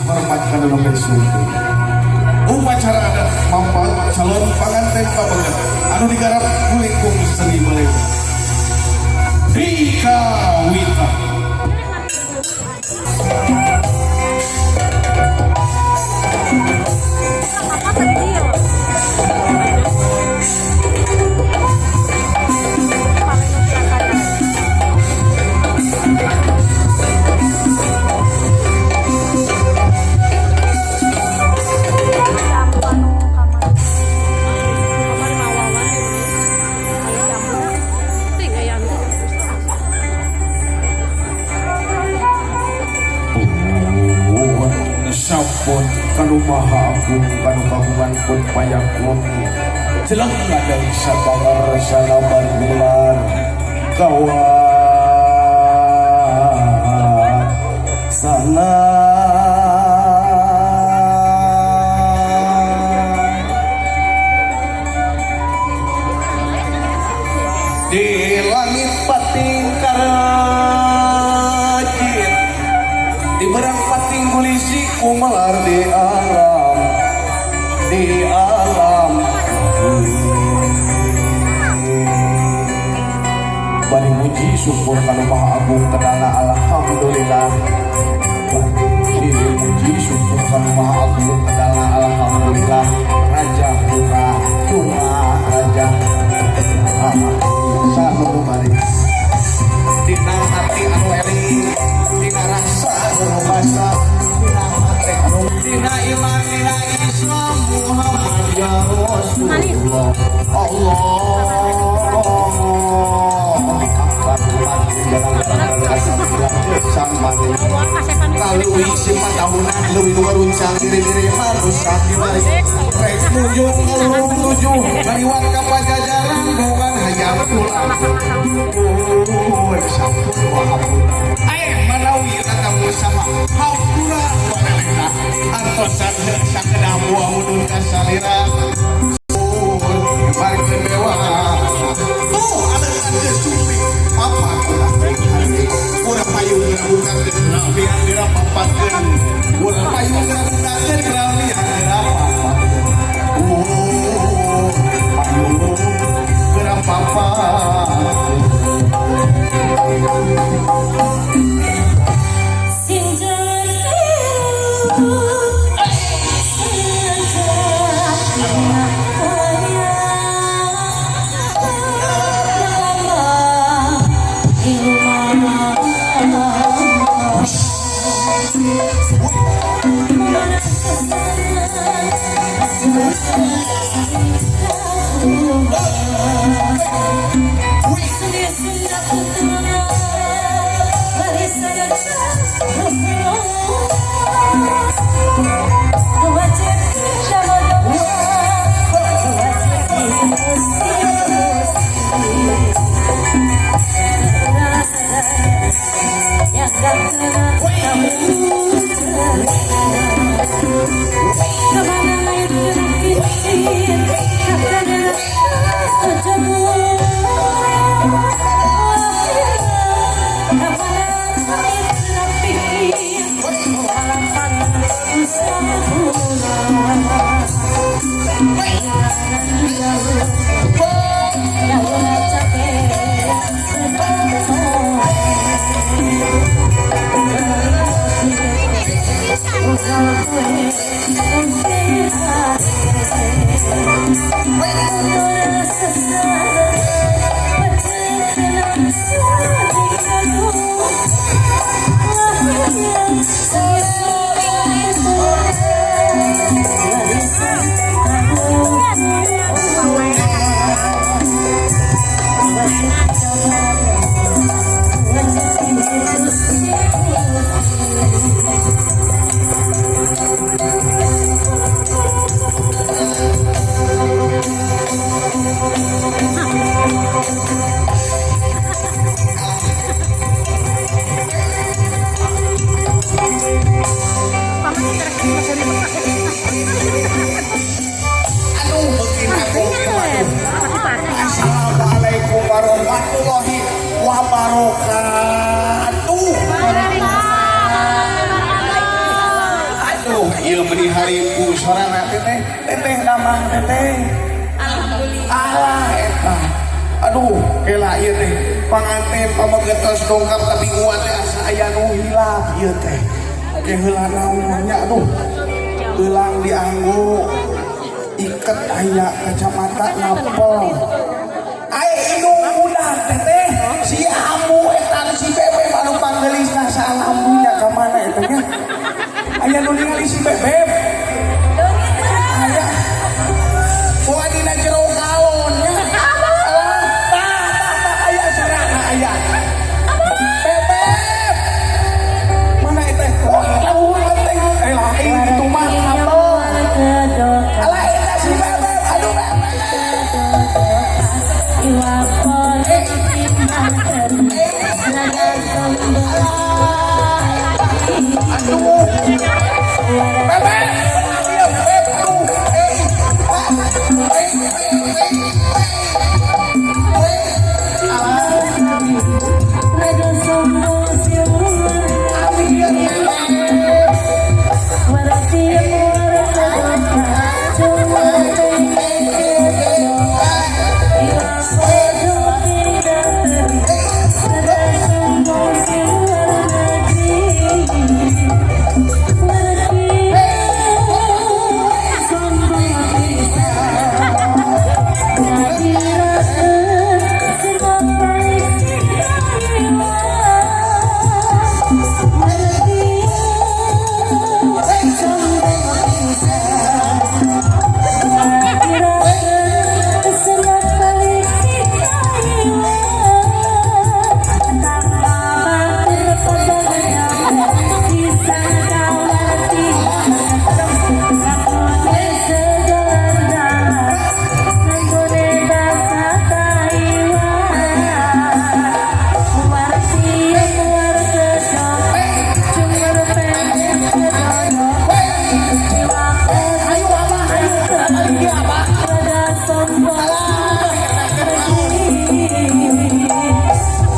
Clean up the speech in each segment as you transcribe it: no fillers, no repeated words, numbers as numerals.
Hormat kana nembe sumping. Upacara adat mampang calon panganten pabeget anu digarap ku lingkung seni Balega di Kawitan. Sampun kanu maha agung kanu kagungan pun payakun jeleng ngadeng sabangar salabar ular kawat sana di langit pating karajin di berang pating gulisi kumelar di alam di alam. Bari muji syukur kanu maha agung kedana alhamdulillah. Bari muji syukur kanu maha agung kedana alhamdulillah. Raja bunga bunga raja sanu bari dina hati anu eling dina rasa anu basa dina hati anu dina iman dina Islam Muhammad ya Rasulullah. Allah Kalui simpan tahunan leuwih nu garuncang diri-diri manusia dibalik rek munjung ngalung tujuh ngaliwat ka pajajaran bukan hayang pulang sampun wahampun ae manawi tatamu sama hampura walelena antosan sakedap buah mudun ka salira barkeun dewa tuh aleungan geus sumping papa ulah urang payung geura bukakeun geura papatkeun urang payung geura bukakeun geura papatkeun payung geura papatkeun. Ieu meni harimpu sorana teteh, teteh damang teteh. Alhamdulillah. Alah eta. Aduh, kela ieu teh panganten pameget tos dongkap tapi uat teh asa aya nu hilap ieu teh. Ke heula naon nya, aduh. Heulang dianggo iket aya kacamata napel. Ai indung budak teteh, si ambu eta si Bebeb anu panggelisna salambunya ka mana eta nya? Aya nu ningali si Bebeb? Aya. Wah, dina jero galon nya. Alah, tah tah tah aya sorana aya. Bebeb. Mana eta? Oh, lamun teh. Eh, lain itu mah kabel. Alah, eta si Bebeb. Aduh, Bebeb. Iwak timbang teri rada sombong. Aduh. Bebeb. Diam, Beb. Aduh. Eh. Ah. Eh, eh, eh, eh. Alah. Rada sombong siluar. Amin, Bebeb. Warati warata cuma iwak timbang teri rada sombong siluar negeri. Warati sombong pisan. Nadirakeun semua baik si Warati sombong pisan. Nadirakeun semua balik si Tanpa batur pada disangka warti. Ngakune sejalan dalan nganggone basa Taiwan. Warti war kedok cungur pendek kedodok iwak. Ayo, Abah, ayo. Balik dia, Abah. Rada sombong negeri.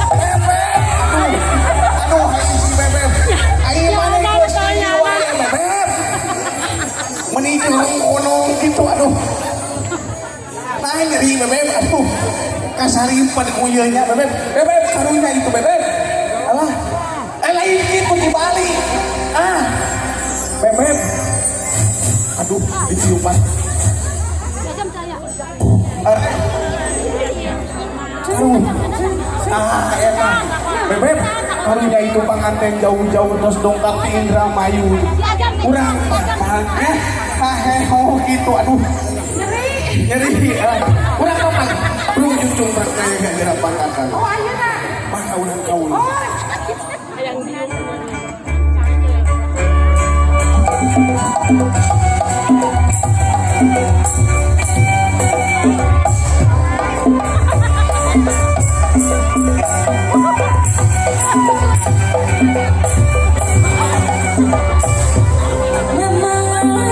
Bebeb. Aduh, aduh, si Bebeb. Ayo mana geus wae Bebeb. Meni jeung konong gitu, aduh. Nah, nyeri Bebeb, aduh. Kasarimpen ku ieu nya Bebeb. Bebeb karunya itu Bebeb. Alah. Eh, lain kitu dibalik. Ah. Bebeb. Aduh, diciuman. Ah. Aduh. Ah, enak. Bebeb, karunya itu panganten jauh-jauh terus dongkap di Indramayu. Kurang papang ya. Haheho gitu, aduh. Nyeri. Ah. Kurang papang. Belum cucung percaya gak kira pangkatan. Oh, ayeuna. Maka urang kaul. Oh. Mama mama